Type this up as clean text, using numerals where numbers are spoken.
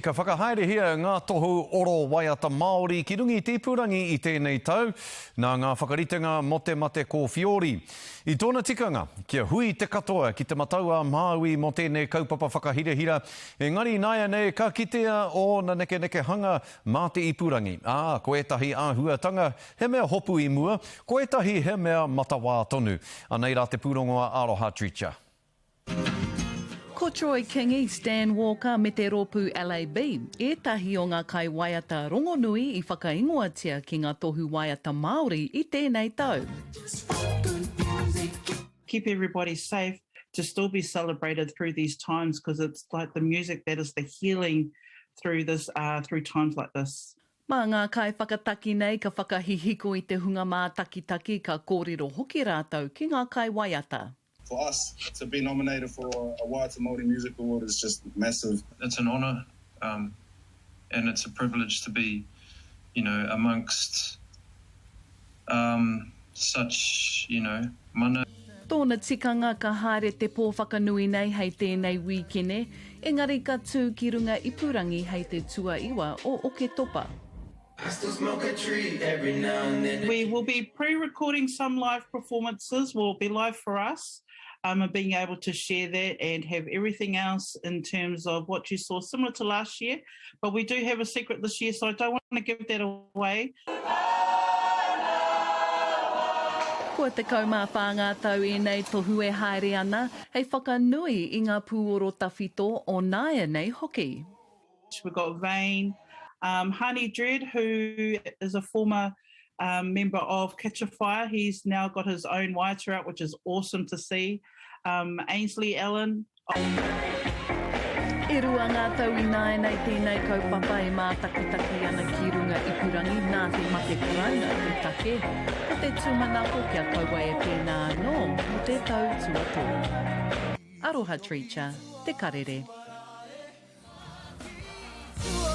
Ka whakahaerehia ngā tohu oro waiata Māori ki runga i te ipurangi i tēnei tau, nā ngā whakaritenga mō te mate kōwhiori. I tōna tikanga, kia hui te katoa ki Te Matau-a-Māui mō tēnei kaupapa whakahirahira, engari ināianei ka kitea ōna nekenekehanga mā te ipurangi, ā, ko ētahi āhuatanga he mea hopu i mua, ko ētahi he mea matawā tonu. Anei rā te pūrongo a Aroha Treacher. Ko Troy Kingi, Stan Walker me te rōpū LAB ētahi o ngā kaiwaiata rongonui i whakaingoatia ki ngā tohu waiata Māori i tēnei tau. Keep everybody safe to still be celebrated through these times because it's like the music that is the healing through this uh, through times like this. Mā ngā kaiwhakataki nei ka whakahihiko i te hunga mātakitaki ka kōrero hoki rātou ki ngā kaiwaiata. For us to be nominated for a Waiata Māori Music Award is just massive. It's an honour um and it's a privilege to be you know amongst um such you know mana. Tōna tikanga ka haere te pō whakanui nei hei tēnei wīkene, engari ka tū ki runga ipurangi hei te tuaiwa o Oketopa. I still smoke a tree every now and then. We will be pre-recording some live performances, will be live for us, um, and being able to share that and have everything else in terms of what you saw, similar to last year. But we do have a secret this year, so I don't want to give that away. Kua 14 ngā tau ēnei tohu e haere ana, hei whakanui i ngā pūoro tawhito o nāianei hoki. We've got Vane, um, Hani Dread, who is a former um, member of Catch a Fire. He's now got his own waiata out, which is awesome to see. Um, Ainsley Allen. E rua ngā tau ināianei tēnei kaupapa e mātakitaki ana ki runga ipurangi nā te mate karauna te take. Ko te tūmanako kia kaua e pēnā anō mō te tau tuatoru. Aroha Treacher, Te Karere.